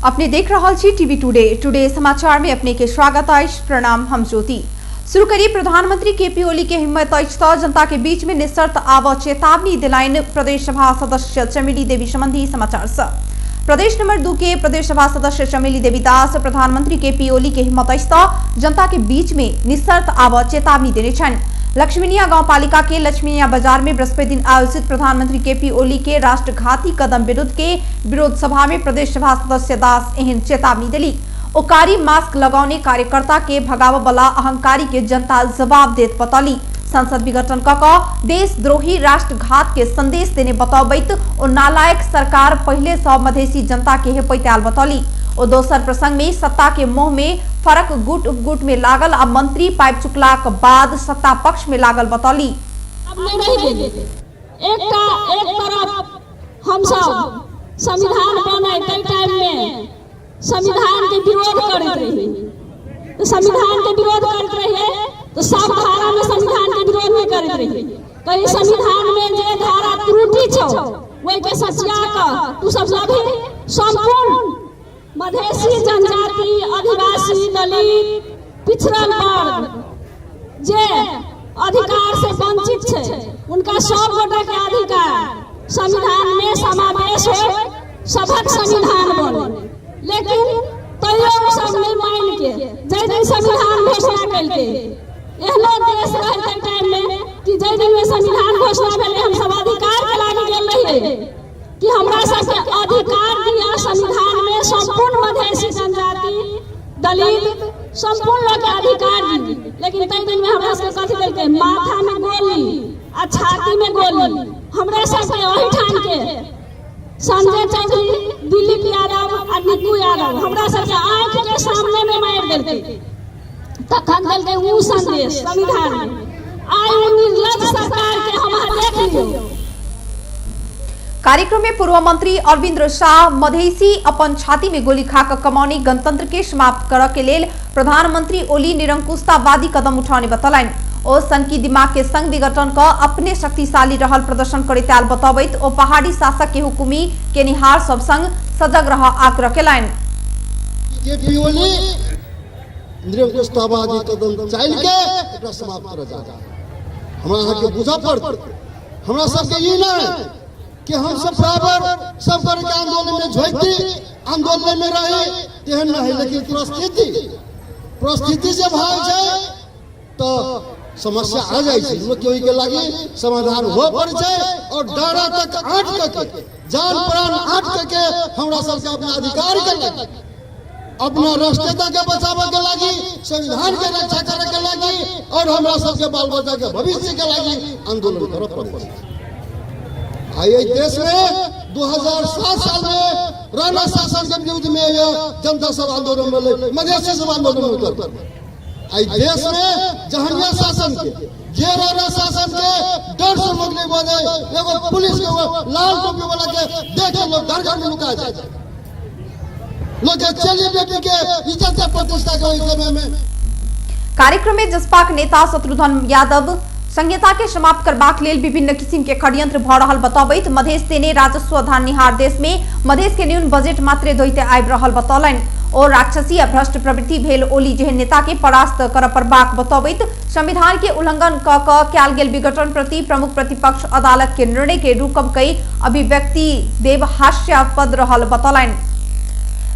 अपने देख रहल छी टीवी टुडे। टुडे समाचार में अपने के स्वागत अछि। प्रणाम, हम ज्योति। शुरू करी प्रधानमंत्री केपी ओली के हिम्मत अछि त जनता के बीच में निःशर्त आव चेतावनी दिलाइन प्रदेश सभा सदस्य चमेली देवी संबंधी समाचार से। प्रदेश नंबर 2 के प्रदेश सभा सदस्य चमेली देवी दास प्रधानमंत्री केपी ओली के हिम्मत अछि त जनता के बीच में निःशर्त आव चेतावनी देने छनि। लक्ष्मीनिया गांवपालिका के लक्ष्मीनिया बाजार में बृहस्पति दिन आयोजित प्रधानमंत्री केपी ओली के राष्ट्रघाती कदम विरुद्ध के विरोध सभा में प्रदेश सभा सदस्य दास एहन चेतावनी दिली। ओ कारी मास्क लगौने कार्यकर्ता के भगाव वाला अहंकारी के जनता जवाब देत बतौली। संसद विघटन क देशद्रोही राष्ट्रघात के संदेश देने बतौबैत ओ नालायक सरकार पहले से मधेसी जनता के हेपैत आयल बतौली। ओ दोसर प्रसंग में सत्ता के मोह में फरक गुट उपगुट में लागल आ मंत्री पाबि चुकलाक बाद सत्ता पक्ष में लागल बतौली। अब नहीं रहि गेल। एकटा एक तरफ हम सब संविधान बने ताहि टाइम में संविधान के विरोध करैत रही, तो संविधान के विरोध करैत रहिए तो सब धारा में संविधान के विरोध नहीं करैत रही। कहीं संविधान में जे धारा त्रुटि छौ ओहि के सचिया क तू सब लभी। संपूर्ण मधेसी जनजाति, आदिवासी, दलित, पिछड़ल वर्ग जे अधिकार से वंचित छै उनका सब गोटा के अधिकार संविधान में समावेश हो, सबक संविधान बने। लेकिन तैयो सब नहीं मान के जै दिन संविधान घोषणा कलके, एहनो देश रहे ताहि टाइम में कि जै दिन में संविधान घोषणा भेलै हम सब अधिकार के लागी गेल रहिए कि हमरा सबके अधिकार दिया संविधान में संपूर्ण मधेसी जनजाति, दलित, संपूर्ण लोग के अधिकार दी। लेकिन ताहि दिन में हमरा सबके कथी देलकै? माथा में गोली आ छाती में गोली। हमरा सबके ओहिठाम के संजय चौधरी, दिलीप यादव आ निक्कू यादव हमरा सबके आँखि के सामने में मारि देलकै। तखन देलकै ऊ संदेश संविधान में। आइ ऊ निर्लज सरकार के हम अहाँ देख लियौ। कार्यक्रम में पूर्व मंत्री अरविंद्र शाह मधेसी अपन छाती में गोली खाकर कमौनी गणतंत्र के समाप्त करऽ के लेल प्रधानमंत्री ओली निरंकुशतावादी कदम उठौने बतौलनि। ओ सनकी दिमाग के संग विघटन क अपने शक्तिशाली रहल प्रदर्शन करैत आयल बतौबैत ओ पहाड़ी शासक के हुकुमी केनिहार सब संग सजग रह आग्रह केलनि। केपी ओली निरंकुशतावादी कदम चालि के एकरा समाप्त करऽ जा रहल। हमरा अहाँके बुझऽ पड़त। हमरा सबके ई नहीं कि हम सब बराबर सब वर्ग के आंदोलन में झोंकती, आंदोलन में रही, तेहन नहीं। लेकिन परिस्थिति जे भऽ छै तो समस्या आ जाइ छै। लोग के ओहिके लागी समाधान हो पड़ै छै और डारा तक आँट के जान प्राण आँट के हमरा सबके अपना अधिकार के लागी, अपना राष्ट्रीयता के बचावे के लागी, संविधान के रक्षा करे के लागी और हमरा सबके बाल बच्चा के भविष्य के लागी आंदोलन करऽ पड़ै छै। आ एहि देश में 2007 साल में राणा शासन के विरुद्ध में यह जनता सब आंदोलन में, मधेसी सब आंदोलन में उतर। एहि देश में जहनिया शासन के, जे राणा शासन के डर से लोग नहीं बने, एगो पुलिस के लाल टोपी वाला के देख के लोग घर घर में लुका जाए। लोग के चली बेटी के इज्जत के प्रतिष्ठा के ओहि समय में। कार्यक्रम में जसपाक नेता शत्रुघ्न यादव संहिता के समाप्त करबाक लेल विभिन्न किसिम के षड्यंत्र भ रहल बतौबैत मधेश देने राजस्व धारनिहार देश में मधेश के न्यून बजट मात्रे दैते आबि रहल बतौलनि। ओ राक्षसी आ भ्रष्ट प्रवृत्ति भेल ओली जेहन नेता के परास्त करऽ पड़बाक बतौबैत संविधान के उल्लंघन क कयल गेल विघटन प्रति प्रमुख प्रतिपक्ष अदालत के निर्णय के रुकब कई अभिव्यक्ति देव हास्यास्पद रहल बतौलनि।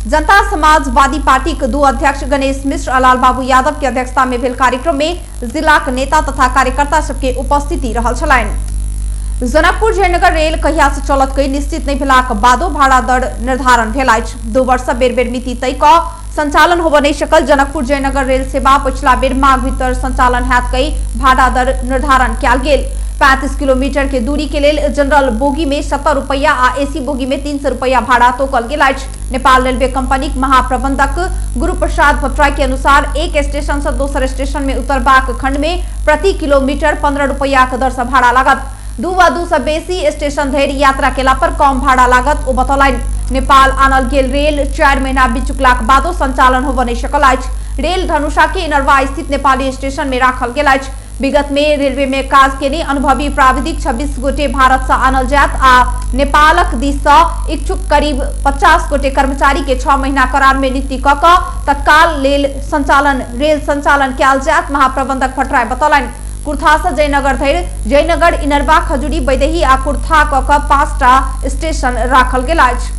जनता समाजवादी पार्टी के दू अध्यक्ष गणेश मिश्र आ लालबाबू यादव के अध्यक्षता में भेल कार्यक्रम में जिलाक नेता तथा कार्यकर्ता सबके उपस्थिति रहल छलनि। जनकपुर जयनगर रेल कहिया से चलत कई निश्चित नहीं भेलाक बादो भाड़ा दर निर्धारण भेल अछि। 2 वर्ष बेर बेर मिति तय क संचालन होबय नहीं सकल जनकपुर जयनगर रेल सेवा पछिला बेर माघ भीतर संचालन हैत कई भाड़ा दर निर्धारण कयल गेल। 35 किलोमीटर के दूरी के लेल जनरल बोगी में 70 रुपया आ एसी बोगी में 300 रुपया भाड़ा तोकल गेल अछि। नेपाल रेलवे कंपनी महाप्रबंधक गुरु प्रसाद भट्टराई के अनुसार एक स्टेशन से दोसर स्टेशन में उतरबाक खंड में प्रति किलोमीटर 15 रुपया के दर से भाड़ा लागत। 2 वा 2 से बेसी स्टेशन धरि यात्रा केला पर कम भाड़ा लागत ओ बतौलनि। नेपाल आनल गेल रेल 4 महीना बीत चुकलाक बादो संचालन होबय नहीं सकल अछि। रेल धनुषा के इनरवा स्थित नेपाली स्टेशन में राखल गेल अछि। विगत में रेलवे में काज केने अनुभवी प्राविधिक 26 गोटे भारत से आनल जायत आ नेपालक दिस से इच्छुक करीब 50 गोटे कर्मचारी के 6 महीना करार में नियुक्ति क क तत्काल लेल संचालन रेल संचालन कयल जायत महाप्रबंधक भट्टराई बतौलनि। कुर्था से जयनगर धरि जयनगर, इनरवा, खजुरी, बैदही आ कुर्था क क 5टा स्टेशन राखल गेल अछि।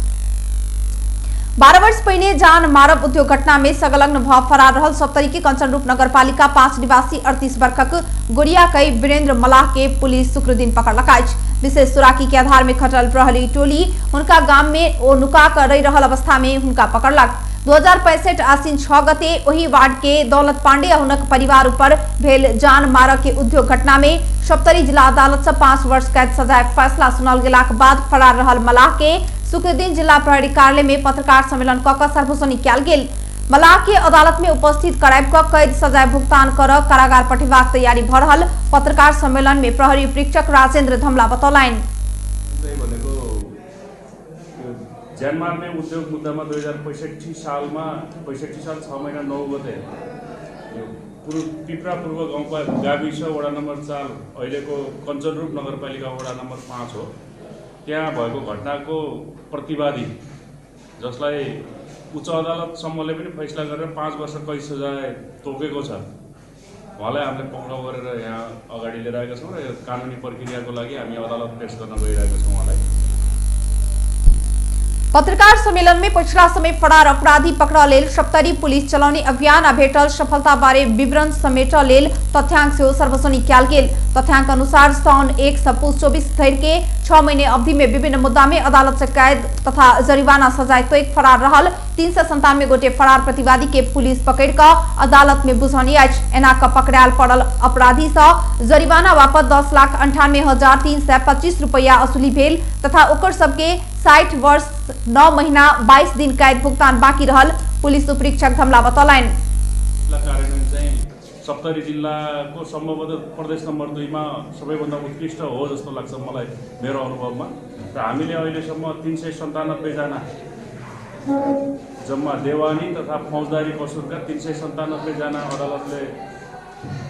12 वर्ष पहिने जान मारब उद्योग घटना में संलग्न भ फरार रहल सप्तरी के कंचनरूप नगरपालिका 5 निवासी 38 वर्षक गोरिया कई वीरेंद्र मलाह के पुलिस शुक्र दिन पकड़लक अछि। विशेष सुराकी के आधार में खटल प्रहरी टोली हुनका गाम में ओ नुका कर रहि रहल अवस्था में हुनका पकड़लक। 2065 आश्विन 6 गते ओही वार्ड के दौलत पांडे आ हुनक परिवार ऊपर भेल जान मारऽ के उद्योग घटना में सप्तरी जिला अदालत से 5 वर्ष कैद सजाय फैसला सुनाओल गेलाक बाद फरार रहल मलाह के शुक्रदिन जिला प्रहरी कार्यालय में पत्रकार सम्मेलन क क सार्वजनिक कयल गेल। मलाह के अदालत में उपस्थित कराबि क कैद सजाय भुगतान कर कारागार पठेबाक तैयारी भ रहल पत्रकार सम्मेलन में प्रहरी उपरीक्षक राजेंद्र धमला बतौलनि। ज्यान मार्ने उद्योग मुद्दामा 2065 सालमा 65 साल 6 महिना 9 गते यो पिपरा पूर्व गाउँका गाविस वडा नम्बर 4 अहिलेको कञ्चनरूप नगरपालिका वडा नम्बर 5 हो, त्यहाँ भएको घटनाको प्रतिवादी जसलाई उच्च अदालतसम्मले पनि फैसला गरेर 5 वर्ष कैद सजाय तोकेको छ, उहाँलाई हामीले पक्राउ गरेर यहाँ अगाडि लिएर आएका छौँ र यो कानुनी प्रक्रियाको लागि हामी अदालत पेश गर्न गइरहेका छौँ उहाँलाई। पत्रकार सम्मेलन में पछिला समय फरार अपराधी पकड़ लेल सप्तरी पुलिस चलौने अभियान आ भेटल सफलता बारे विवरण समेट लेल तथ्यांक सेहो सार्वजनिक कयल गेल। तथ्यांक अनुसार साउन 1 से पुस 24 धरि के 6 महीने अवधि में विभिन्न मुद्दा में अदालत से कैद तथा जरिमाना सजाय तोकि फरार रहल 397 गोटे फरार प्रतिवादी के पुलिस पकड़ क अदालत में बुझौनी अछि। एना क पकड़ायल पड़ल अपराधी से जरिमाना वापस 10,98,325 रुपया असुली भेल तथा ओकर सबके 60 वर्ष 9 महीना 22 दिन कैद भुगतान बाकी रहल पुलिस उपरीक्षक धमला बतौलनि। कार्यान्वयन चाहिँ सप्तरी जिल्लाको सम्भवतः प्रदेश नम्बर 2 मा सबैभन्दा उत्कृष्ट हो जस्तो लाग्छ मलाई मेरो अनुभवमा। र हामीले अहिलेसम्म 397 जना जम्मा देवानी तथा फौजदारी कसुरका 397 जना अदालतले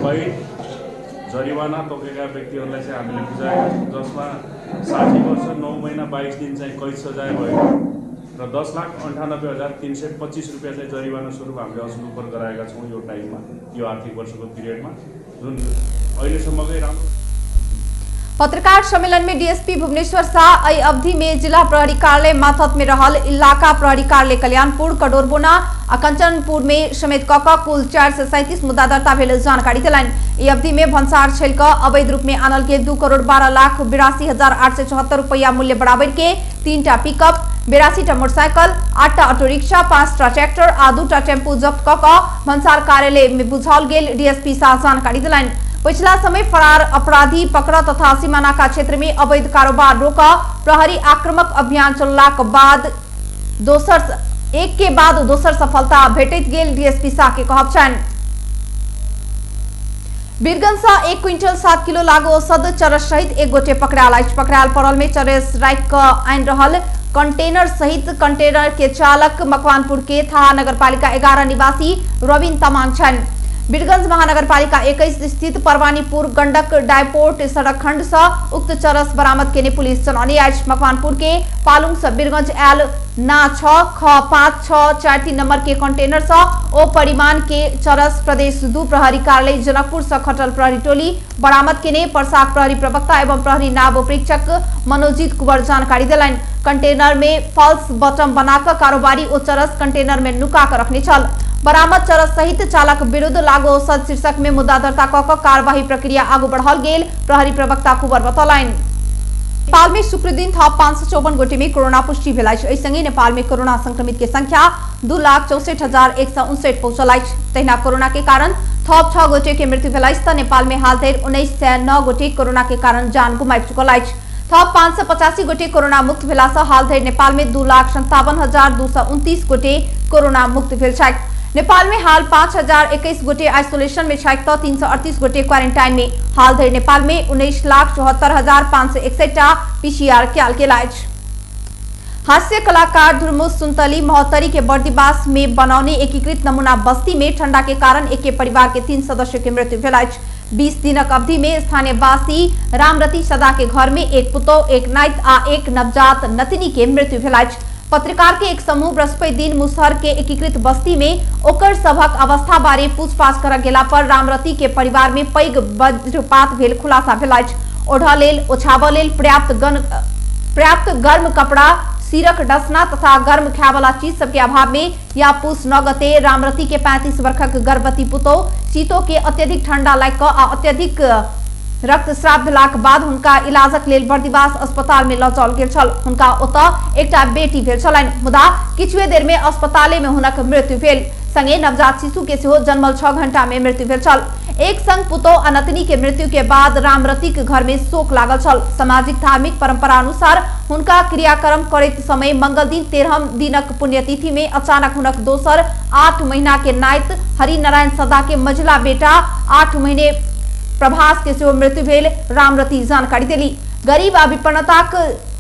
कैद जरिवाना तोकेका व्यक्तिहरूलाई चाहिँ हामीले बुझाएका छौँ, जसमा 60 वर्ष 9 महिना 22 दिन चाहिँ कैद सजाय भएको र 10,98,325 रुपियाँ चाहिँ जरिवाना स्वरूप हामीले असुल उपर गराएका छौँ यो टाइममा, यो आर्थिक वर्षको पिरियडमा, जुन अहिलेसम्मकै राम्रो। पत्रकार सम्मेलन में डीएसपी भुवनेश्वर शाह एहि अवधि में जिला प्रहरी कार्यालय माथत में रहल इलाका प्रहरी कार्यालय कल्याणपुर, कडोरबोना आ कंचनपुर में समेत क क कुल 437 मुद्दा दर्ता भेल जानकारी देलनि। एहि अवधि में भन्सार छेल क अवैध रूप में आनल गेल 2,12,82,874 रुपया मूल्य बराबर के 3टा पिकअप, 82टा मोटरसाइकिल, 8टा ऑटो रिक्शा, 5टा ट्रैक्टर आ 2टा टेम्पू जब्त क क भन्सार कार्यालय में बुझाओल गेल डीएसपी शाह जानकारी देलनि। पिछला समय फरार अपराधी पकड़ तथा सीमानाका क्षेत्र में अवैध कारोबार रोक प्रहरी आक्रामक अभियान चललाक बाद दोसर एक के बाद दोसर सफलता भेटैत गेल डीएसपी शाह के कहब छनि। वीरगंज से 1 क्विंटल 7 किलो लागू औषध चरस सहित 1 गोटे पकड़ायल अछि। पकड़ायल पड़ल में चरस राखि क आनि रहल कंटेनर सहित कंटेनर के चालक मकवानपुर के थाहा नगरपालिका 11 निवासी रविन तमांग छनि। वीरगंज महानगरपालिका 21 स्थित परवानीपुर गंडक डायपोर्ट सड़क खंड से उक्त चरस बरामद केने पुलिस जनौने अछि। मकवानपुर के पालुंग से वीरगंज आयल ना 6 ख 5 6 4 3 नंबर के कंटेनर से ओ परिमाण के चरस प्रदेश 2 प्रहरी कार्यालय जनकपुर से खटल प्रहरी टोली बरामद केने परसाक प्रहरी प्रवक्ता एवं प्रहरी नाव उपरीक्षक मनोजीत कुंवर जानकारी देलनि। कंटेनर में फॉल्स बटम बनाकर कारोबारी ओ चरस कंटेनर में नुका कर रखने छल। बरामद चरस सहित चालक विरुद्ध लागू औषध शीर्षक में मुद्दा दर्ता क क कार्यवाही प्रक्रिया आगू बढ़ल गेल प्रहरी प्रवक्ता कुंवर बतौलनि। नेपाल में शुक्र दिन थप 554 गोटे में कोरोना पुष्टि भेल अछि। एहि संगे नेपाल में कोरोना संक्रमित के संख्या 2,64,159 पहुंचल अछि। तहिना कोरोना के कारण थप 6 गोटे के मृत्यु भेल अछि त नेपाल में हाल धरि 1909 गोटे कोरोना के कारण जान गुमाबि चुकल अछि। थप 585 गोटे कोरोना मुक्त भेला सँ हाल धरि नेपाल में 2,57,229 गोटे कोरोना मुक्त भेल छथि। नेपाल में हाल 5,021 गोटे आइसोलेशन में छथि त 338 गोटे क्वारेंटाइन में। हाल धरि नेपाल में 19,74,561 टा पीसीआर कयल गेल अछि। हास्य कलाकार धुर्मुस सुन्तली महोत्तरी के बर्दिवास में बनौने एकीकृत नमूना बस्ती में ठंडा के कारण एक परिवार के 3 सदस्य के मृत्यु भेल अछि। 20 दिनक अवधि में स्थानीयवासी रामरति सदा के घर में एक पुतोह, एक नाइत आ एक नवजात नतिनी के मृत्यु भेल अछि। पत्रकार के एक समूह बृहस्पति दिन मुसहर के एकीकृत बस्ती में ओकर सभक अवस्था बारे पूछपाछ कर गेला पर रामरति के परिवार में पैघ वज्रपात भेल खुलासा भेल अछि। ओढ़ लेल ओछाबऽ लेल पर्याप्त गर्म कपड़ा, सिरक डसना तथा गर्म खायवला चीज सबके अभाव में या पुस 9 गते रामरति के 35 वर्षक गर्भवती पुतोह सीतो के अत्यधिक ठंडा लागि कऽ आ अत्यधिक रक्तस्राव भेलाक बाद हुनका इलाजक लेल बर्दिवास अस्पताल में लऽ जाओल गेल छल। हुनका ओतऽ एकटा बेटी भेल छलनि, मुदा किछुए देर में अस्पताले में हुनक मृत्यु भेल। संगे नवजात शिशु के सेहो जन्मल 6 घंटा में मृत्यु भेल छल। एक संग पुतोह आ नतनी के मृत्यु के बाद रामरति के घर में शोक लागल छल। सामाजिक धार्मिक परंपरा अनुसार हुनका क्रियाक्रम करैत समय मंगल दिन 13 दिनक पुण्यतिथि में अचानक हुनक दोसर 8 महीना के नाइत हरिनारायण सदा के मझिला बेटा 8 महीने प्रभास के सेहो मृत्यु भेल रामरति जानकारी देली। गरीब आ विपन्नताक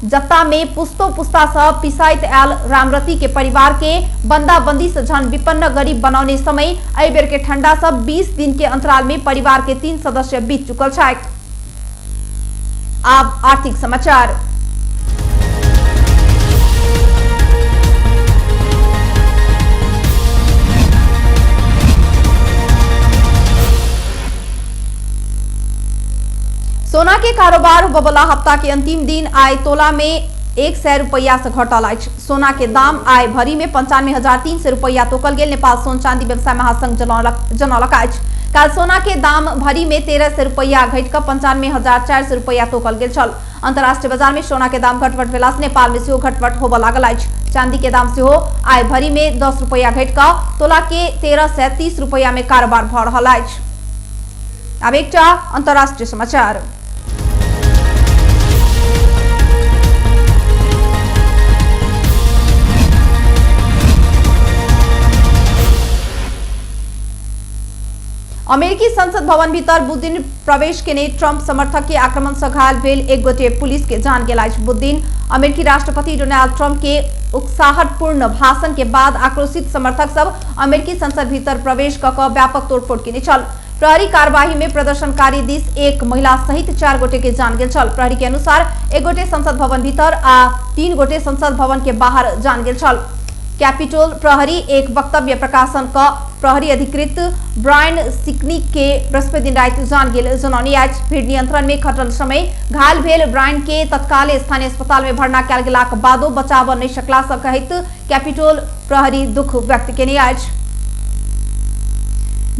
जत्ता में पुस्तो पुस्ता से पिसाइत आयल रामरति के परिवार के बंदाबंदी से झन विपन्न गरीब बनौने समय एहि बेर के ठंडा से 20 दिन के अंतराल में परिवार के 3 सदस्य बीत चुकल छथि। आब आर्थिक समाचार। सोना के कारोबार होबयवला हफ्ता के अंतिम दिन आइ तोला में 100 रुपया से घटल अछि। सोना के दाम आइ भरी में 95,300 रुपया तोकल गेल नेपाल सोन चांदी व्यवसाय महासंघ जनौलक अछि। काल सोना के दाम भरी में 1300 रुपया घटि कऽ 95,400 रुपया तोकल गेल छल। अंतर्राष्ट्रीय बाजार में सोना के दाम घटवट भेला से नेपाल में सेहो घटवट होबय लागल अछि। चांदी के दाम सेहो आइ भरी में 10 रुपया घटि कऽ तोला के 1330 रुपया में कारोबार भऽ रहल अछि। अब एकटा अंतर्राष्ट्रीय समाचार। अमेरिकी संसद भवन भीतर बुधदिन प्रवेश केने ट्रंप समर्थक के आक्रमण से घायल भेल एक गोटे पुलिस के जान गेल अछि। बुधदिन अमेरिकी राष्ट्रपति डोनाल्ड ट्रंप के उकसाहटपूर्ण भाषण के बाद आक्रोशित समर्थक सब अमेरिकी संसद भीतर प्रवेश क कऽ व्यापक तोड़फोड़ केने छल। प्रहरी कार्यवाही में प्रदर्शनकारी दिस एक महिला सहित 4 गोटे के जान गेल छल। प्रहरी के अनुसार एक गोटे संसद भवन भीतर आ 3 गोटे संसद भवन के बाहर जान गेल छल। कैपिटोल प्रहरी एक वक्तव्य प्रकाशन क प्रहरी अधिकृत ब्रायन सिकनी के बृहस्पति दिन राति जान गेल जनौनी अछि। भीड़ नियंत्रण में खटल समय घायल भेल ब्रायन के तत्काल स्थानीय अस्पताल में भर्ना कयल गेलाक बादो बचाव नहि सकला से कहैत कैपिटोल प्रहरी दुख व्यक्त केने अछि।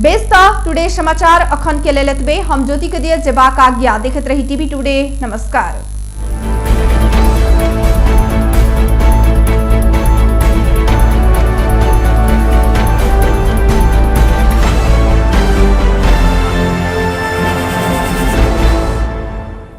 बेस त टुडे समाचार अखन के लेल एतबे। हम ज्योति के दिए जेबाक आज्ञा। देखैत रही टीवी टुडे। नमस्कार।